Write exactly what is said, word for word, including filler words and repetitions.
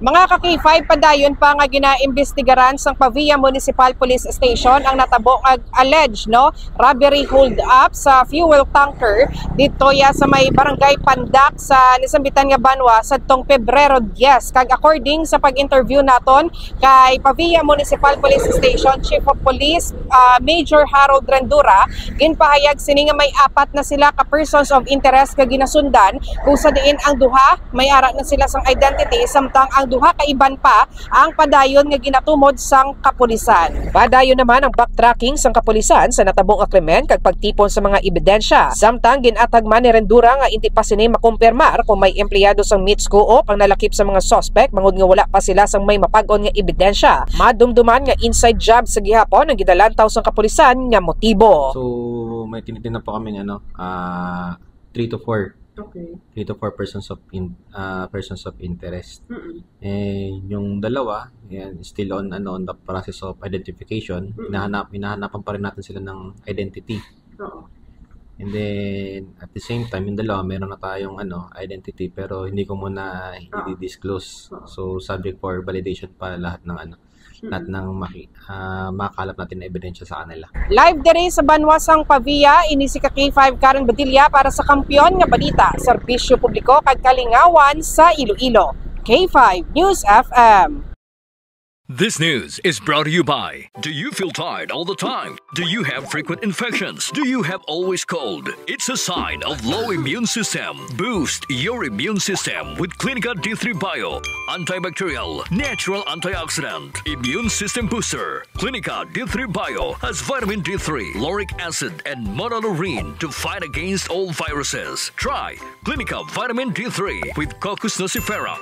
Mga ka-K five, padayon pa nga ginaimbestigaran sang Pavia Municipal Police Station ang natabo nga alleged, no, robbery hold-up sa fuel tanker dito ya sa may barangay Pandak sa nasambitan nga banwa sadtong Pebrero diyes. Kag according sa pag-interview naton kay Pavia Municipal Police Station Chief of Police, ah, Major Harold Rendura, ginpahayag sini nga may apat na sila ka persons of interest nga ginasundan, kung sa diin ang duha may ara na sila sang identity, samtang ang duha ka iban pa ang padayon nga ginatumod sang kapulisan. Padayon naman ang backtracking sang kapulisan sa natabo nga krimen kag pagtipon sa mga ebidensya. Samtang gin-atag man ni Rendura nga indi pa sini makumpirmar kung may empleyado sang MITS Co-op ang nalakip sa mga suspect bangod nga wala pa sila sang may mapag-on nga ebidensya. Madumduman nga inside job sa gihapon ang gidalantaw sang kapulisan nga motibo. So, may tinitingnan po kaming ano, ah, three to four. Okay. Three to four persons of in, ah, persons of interest. Mm-mm. And yung dalawa, yan, still on ano on the process of identification. Mm-mm. Hinahanap, hinahanapan pa rin natin sila ng identity. Oo. And then at the same time, yung dalawa, meron na tayong ano, identity pero hindi ko muna i-disclose. Oo. So subject for validation pa lahat ng ano, Mm-mm. lahat ng maki, ah, makakalap natin na ebidensya sa kanila. Live diri sa banwa sang Pavia, ini si ka K five Karen Badilla para sa Kampiyon nga Balita, Serbisyo Publiko kag Kalingawan sa Iloilo. K five News F M. This news is brought to you by. Do you feel tired all the time? Do you have frequent infections? Do you have always cold? It's a sign of low immune system. Boost your immune system with Clinica D three Bio. Antibacterial, natural antioxidant, immune system booster. Clinica D three Bio has vitamin D three, lauric acid, and monolaurin to fight against all viruses. Try Clinica Vitamin D three with Cocos nucifera.